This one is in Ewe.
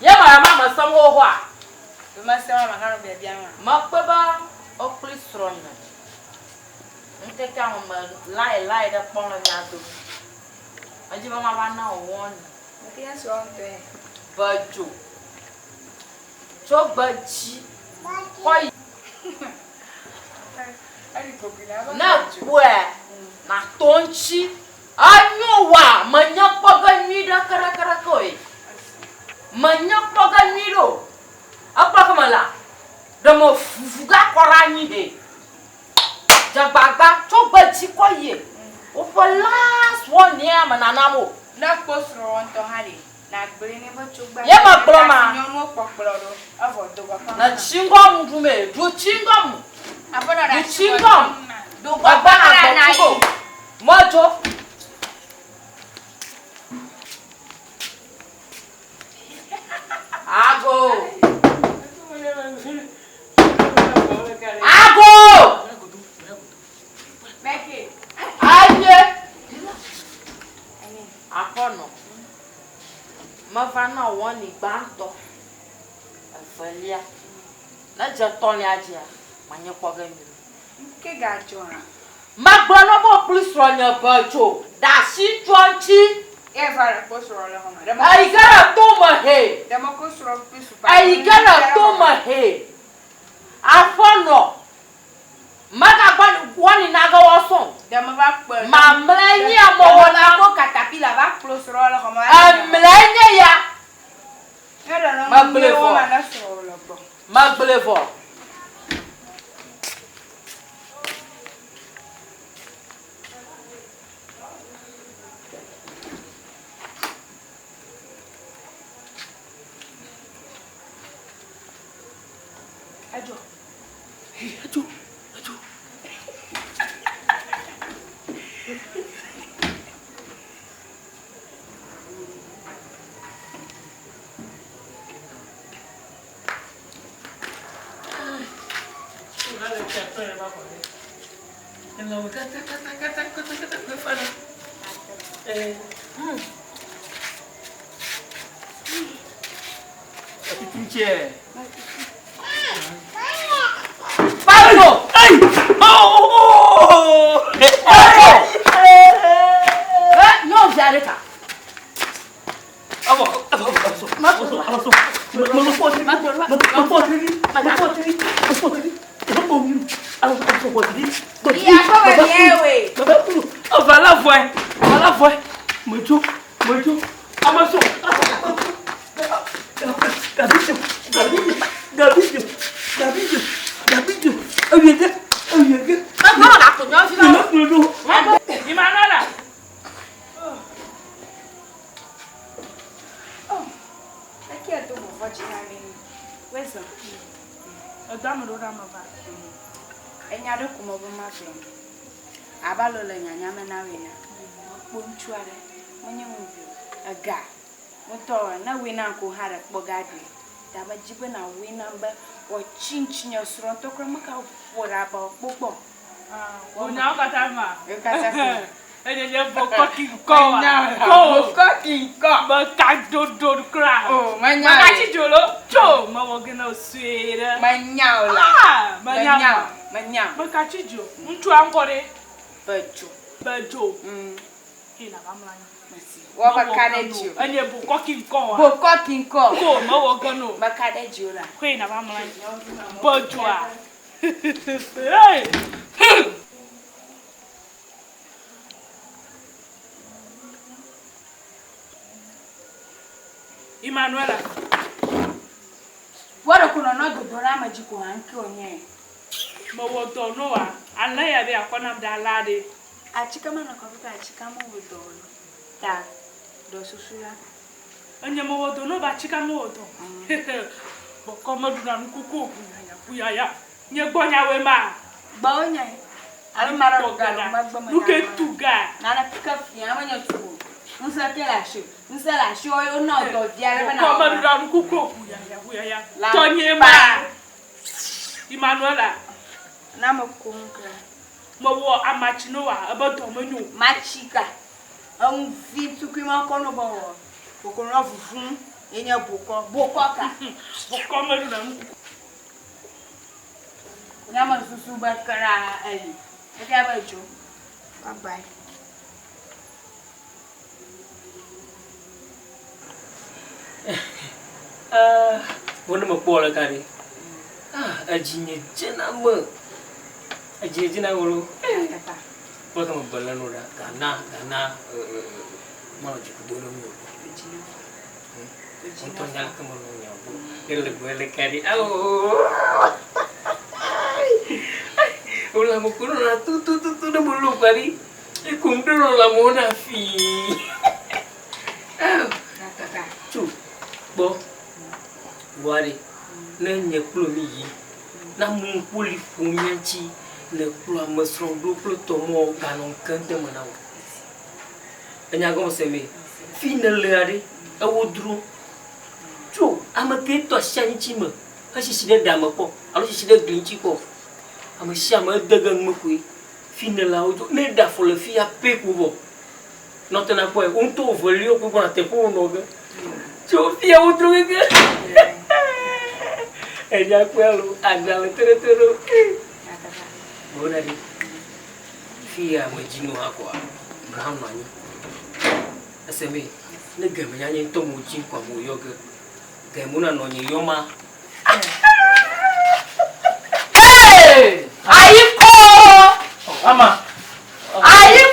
Ye me le ma me sem xoxoa? Mekpɔe be wokpli srɔ̃nye ŋkekea me me lae lae ɖe kpɔm le mia dome. Medzi be mava na wò wɔni. Be dzo tso gbe dzi kɔ yi. Ne ekpɔe nàto eŋuti. Enyo wa menye kpɔ ge nyui ɖe keɖekeɖeke o ye. Menye kpɔ ge nyui ɖe o. Ekpɔ ke me la, ɖe me vuvu ga kɔ ɖe anyi he. Dze gbagba tso gbe dzi kɔ yie. Woƒe last one ya me nanam o. Ne ekpɔ srɔ̃wò ŋutɔ hã ɖe, nàgblɔe nɛ be tso gbe Ye megblɔ ma. Nyɔnuwo kpɔkplɔ ɖo, evɔ do gɔƒe Ne ma. chewing-gum ɖumee, ɖu chewing-gum. Aƒenɔ ɖe Ɖu asi chewing-gum. Do gɔƒe Gbagba ma nàgbɔ nàyi. tugo. Medzo. Ago. Ago. Aye. Aƒenɔ. Meva na wɔni gbãtɔ, evelia. Ne dze tɔ̃lia dzia, manye kpɔ ge nyuie. Nuke gadzɔa? Megblɔ na wo be wokpli srɔ̃nye be tso ɖe asi ŋutsua ŋuti. Ye va le kpɔ srɔ̃ le xɔme. Eyi ge ɖe to me hee. Ɖe mekɔ srɔ̃ kpli supa. Eyi ge ɖe to me hee. Aƒenɔ, megagbɔ wɔni na ge woasɔ o. Ɖe meva kpe. Mamlɛ nye amewo na. Ɖe meva kɔ katapila va kplɔ srɔ̃ le xɔme. Emlɛ nye ya. Ne ɖe nɔ Megblɔe nu vɔ. ma ne srɔ̃wò le gbɔ. Megblɔe vɔ. Edzo. Edzo. Edzo. Pato! Hey! Oh! Oh! Nyɔnuvi aɖe ka. Emmanuela. Oh, eke do vɔvɔ dzi na mi. Wezɔ. Edɔ ame ɖo ɖe ame va. Enya ɖe ko mebe magblɔ. Abe alo le nyanya me na wò ene. Mekpɔ ŋutsu aɖe, menye ŋuvi o. Ega ŋutɔ ne ewɔe nam ko hã ɖe kpɔ ga ɖui. Ta medzi be nawɔe nam be wòatsi ŋutinye srɔ̃tɔ kura meka ƒo ɖe aba o kpɔ gbɔ. Wò nyawo katã ma. Wo katã ma. Enye nye bokɔ kinkɔ wa. Menya bokɔ kinkɔ. Meka dodo kura. O menya. Meka tsi dzo lo. Tso mewɔ ge na sue ɖe. Menya o la. Ah menya. Menya menya. Meka tsi dzo. Ŋutsua ŋkɔ ɖe? Bedzo. Bedzo. Ke na va mlɔ anyi. Mesi. Wɔ meka ɖe dzi o. Enye bokɔ kinkɔ wa. Bokɔ kinkɔ. Ko mewɔ ge no. Meka ɖe dzi o la. Ke na va mlɔ anyi. Bedzoa. Hey. Emanuela. Wɔ ɖeko nɔnɔ dodo ɖe ame dzi ko hã ŋke wònye. Mewɔ dɔ no wa, alẽ ya be akɔ nam ɖe alea ɖe. Atsike manɔ kɔfi atsika mewɔ dɔ o ta dɔ susu la. Enye mewɔ dɔ no be atsika mewɔ dɔ. Bɔkɔ meɖuna nu kuku o ʋuyaya ʋuyaya. Nye gbɔ nyawoe ma. Gbɔwò nyae. Alo ame aɖe ɖu ga le megbe me Nu ke tu ga. Naneke fia menye tu o. Ŋusẽ ke le asiwò. Ŋusẽ le asiwò ye wona wò dɔ vi aɖe be nàwɔ. Bɔkɔ meɖuna nu kuku o ʋuyaya ʋuyaya. Tɔnyee ma. Emmanuela. Na meko nu kura. Mewɔ amatsi no wa ebe dɔ menyo. Matsi ka. Enu vi tukui ma kɔ no be wɔ. Koko nɔ vuvum. Ye nye bokɔ. Bokɔ ka? Bokɔ meɖuna nu kuku. Nye me susu be kra eli. Efia be dzo. Bye bye. Ah, vɔ ne mekpɔ le ka ɖe. Ah, edzi nye dzena me. Edzi nye dzena me lo. Kpɔ ke me bele no ɖa. Gana, gana, manɔ dziku do ɖe ŋu o. Ŋutɔ nya leke menɔ nya gbɔ. Ele gbɔ ele ka ɖe. Awo. Wole ame ko nɔna tutututu ɖe me lo ka ɖe. Ekum ɖe nɔ lãme na fii. Tso kpɔ wa ɖe ne nye kplo mi yi na mu ŋku li ƒo mía ŋuti ne kplo ame srɔ̃ ɖo kple tɔ mɔ ganɔ ŋke de me na wò. Enya gɔme se me fi ne lea ɖe ewo dro. Tso ame ke tɔ asi anyi tsi me hesisi ɖe ɖa me kpɔ alo sisi ɖe gli ŋuti kpɔ. Ame sia ame ede ge nume koe. Fi ne la wodzo ne ɖe afɔ le fiya pɛ ko vɔ. Nɔ te nakpɔe, wo ŋutɔ wo veliwo koe gbɔna teƒe wo nɔ ge. Tso fiya wodro gege. Enya kpɔe alo agbalẽ teɖeteɖe. Gbɔna ɖi. Fiya me dzi nu hã kɔa, Abraham nɔ anyi. Ese me, ne game nya nye ŋutɔ mo dzi kɔa mo yɔ ge. Game na nɔ nye yɔ ma. Hey! Ayiko! Ama. Ayiko!